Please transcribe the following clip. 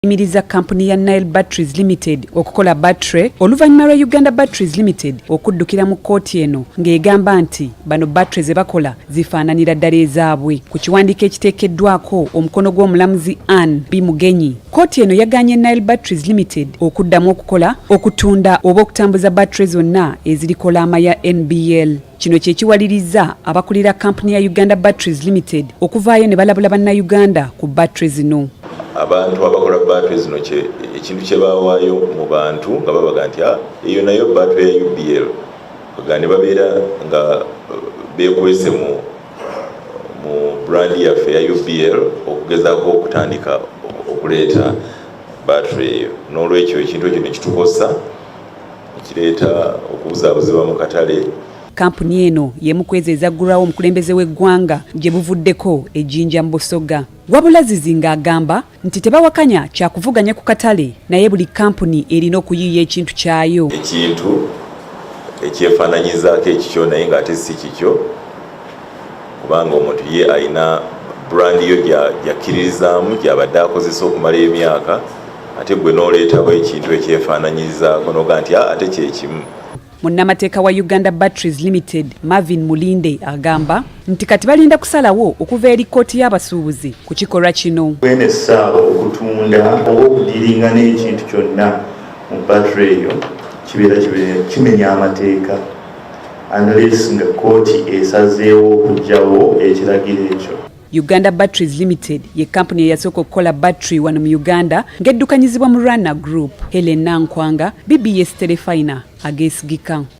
Yimiriza kampuni ya Nile Batteries Limited okukola battery oluvannyuma lwa Uganda Batteries Limited okuddukira mu kkooti eno ng'egamba nti bano battery ze bakola zifaananira ddala ezaabwe. Ku kiwandiiko ekiteekeddwako omukono gw'omulamuzi Ann B Mugenyi, kkooti eno yagaanye Nile Batteries Limited okuddamu okukola, okutunda oba okutambuza battery zonna eziriko laama ya NBL. Kino kye kiwalirizza abakulira kampuni ya Uganda Batteries Limited okuvaayo ne balabula Bannayuganda ku battery zino. Abantu abakola battery zino ekintu kye bawaayo mu bantu nga babaga nti ah, eyo nayo battery ya UBL, ga ne babeera nga beekwese mu brand yaffe ya UBL okugezaako okutandika okuleeta battery eyo. N'olwekyo ekintu ekyo ne kitukosa, ekireeta okubuzaabuzibwa mu katale. Kampuni eno y'emu ku ezo ezaggulwawo omukulembeze w'eggwanga gye buvuddeko ejjinja mu Busoga. Wabula Zizinga agamba nti tebawakanya kyakuvuganya ku katale, naye buli kampuni erina okuyiiya ekintu kyayo. Ekintu ekyefaananyizaako ekikyo naye ng'ate si kikyo, kubanga omuntu ye alina brand yo gyakkiririzaamu, gy'abadde akozesa okumala emyaka, ate gwe n'oleetawo ekintu ekyefaananyizaako n'oga nti ate kyekimu. Munnamateeka wa Uganda Batteries Limited Marvin Mulinde agamba nti kati balinda kusalawo okuva eri kkooti y'abasuubuzi ku kikolwa kino. Bwene essaawa okutunda oba okudiringa n'ekintu kyonna mu battery eyo kibeera kimenya amateeka, unless nga kkooti esazeewo okuggyawo ekiragiro ekyo. Uganda Batteries Limited ye kampuni eyasooka okukola battery wano mu Uganda ng'eddukanyizibwa mu Rana Group. Helen Nankwanga, BBS Terefayina, ageesigika.